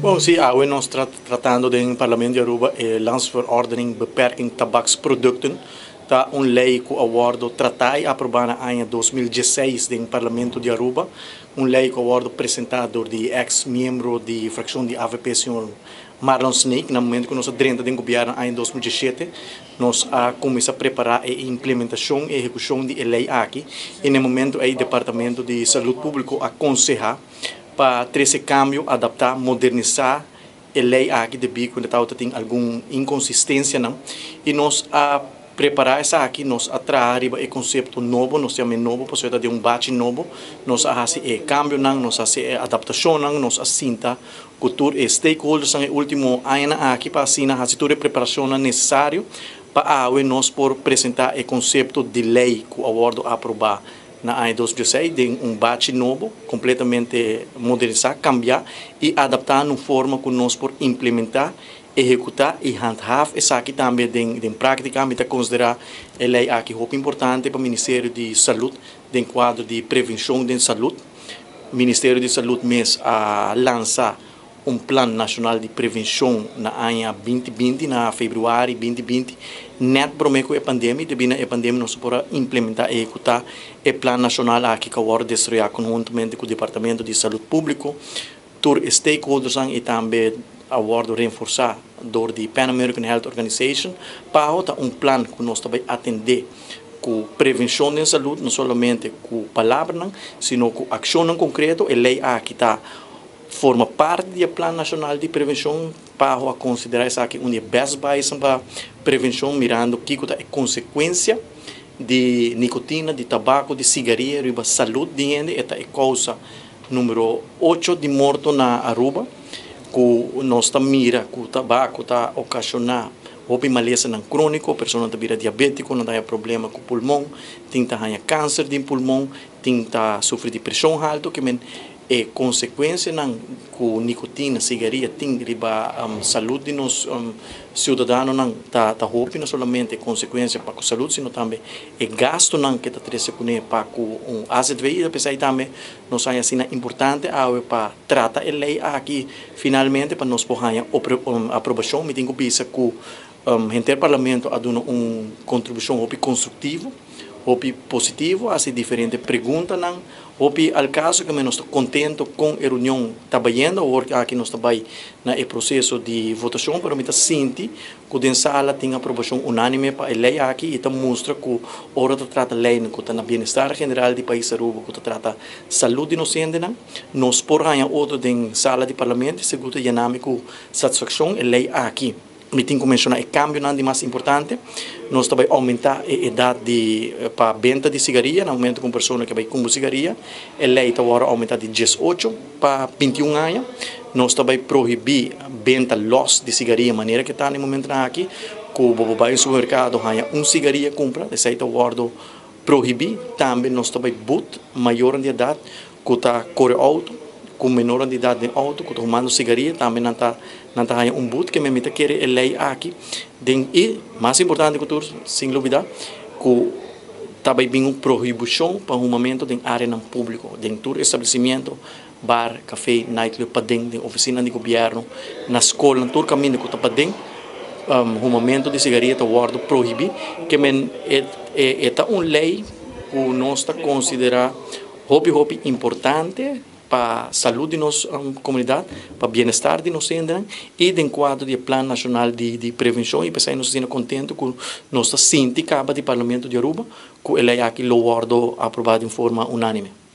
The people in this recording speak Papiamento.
Bon, si, awe nos ta tratando den Parlamento di Aruba e Landsverordening Beperking Tabaksproducten. Ta un ley cu a wordo trata y aproba na aña 2016 den Parlamento di Aruba. Un ley cu a wordo presenta door di ex-miembro di fraccion di AVP, señor Marlon Sneek. Na momento cu nos a drenta den gobierno aña 2017, nos a cuminsa prepara e implementacion y ehecucion di e ley aki. Y na e momento ey Departamento di Salud Publico a conseha pa trece cambio, adapta, modernisa e ley aki debi cu tabata tin algun inconsistencianan y nos a prepara esaki. Nos a traha riba e concepto nobo, nos yama nobo, pasobra ta di un bachi nobo. Nos a haci e cambionan, nos a haci e adaptacionnan, nos a sinta cu tur e stakeholders e ultimo aña aki pa asina haci tur e preparacionnan necesario pa awe nos por presenta e concepto di ley cu a wordo aproba na aña 2016 den un bachi nobo, completamente modernisa, cambia y adapta na un forma cu nos por implementa, ehecuta y handhaaf esaki tambe den practica. Mi ta considera e ley aki hopi importante pa Ministerio di Salud, den cuadro di prevencion di salud. Ministerio di Salud mes a lansa un plan nacional di prevencion na aña 2020, na februari 2020, net prome cu e pandemia. Debi na e pandemia nos por implementa y ehecuta e plan nacional aki cu a wordo desaroya conhuntamente cu Departamento di Salud Publico, tur stakeholders y tambe a wordo reforsa door di Pan American Health Organization, pa un plan cu nos tambe atende cu prevencion di salud, no solamente cu palabra, sino cu accion concreto. E ley aki ta forma parti di e Plan Nacional di Prevencion. PAHO a considera esaki un di best buys pa prevencion, mirando kico ta e consecuencia di nicotina, di tabaco, di cigaria riba salud di hende. E ta e causa number 8 di morto na Aruba, cu nos ta mira cu tabaco ta ocasiona hopi malesanan cronico, persona ta bira diabetico, nan ta problema cu pulmon, tin ta haya cancer di pulmon, tin ta sufri di presion halto, kiermen e consecuencianan cu nicotina, cigaria tin riba salud di nos ciudadanonan ta hopi, no solamente consecuencia pa e salud, sino tambe e gastonan cu ta trece cune pa cu un AZV. Y p'esey tambe nos a haya asina importante awe pa trata e ley aki finalmente pa nos por haya aprobacion. Mi tin cu bisa cu henter Parlamento a duna un contribucion hopi constructivo, hopi positivo, haci diferente preguntanan, hopi al caso, cu nos ta contento cu e reunion ta bayendo. Awor aki nos ta bay na e proceso di votacion, pero mi ta sinti cu den sala tin aprobacion unanime pa e ley aki y ta mustra cu ora ta trata ley cu ta na bienestar general di pais Aruba, cu ta trata salud di nos hendenan, nos por haya otro den sala di Parlamento. Sigur ta yena mi cu satisfaccion e ley aki. Mi tin cu menciona e cambionan di mas importante. Nos ta bay aumenta e edad di pa benta di cigaria. Na momento cu un persona kier bay cumpra cigaria, e ley ta awor aumenta di 18 pa 21 aña. Nos ta bay prohibi benta los di cigaria manera cu ta na e momento aki, cu bo bay supermercado, haya un cigaria cumpra, esey ta wordo prohibi. Tambe nos ta bay boet mayor di edad cu ta core auto, cu menor di edad den auto, cu ta humando cigaria, tambe nan ta haya un boet. Kiermen mi ta kere e ley aki den y mas importante cu tur, sin lubida, cu tambe bin un prohibicion pa humamento den areanan publico, den tur establecimento, bar, cafe, nightclub, paden, den oficina di gobierno, na scol, na tur caminda cu ta paden, humamento di cigaria ta wordo prohibi. Kiermen e ta un ley cu nos ta considera hopi hopi importante pa salud di nos comunidad, pa bienestar di nos hendenan y den cuadro di Plan Nacional di Prevencion. Y p'esey nos ta contento cu nos ta sinti caba di Parlamento di Aruba cu e ley aki lo wordo aproba di forma unanime.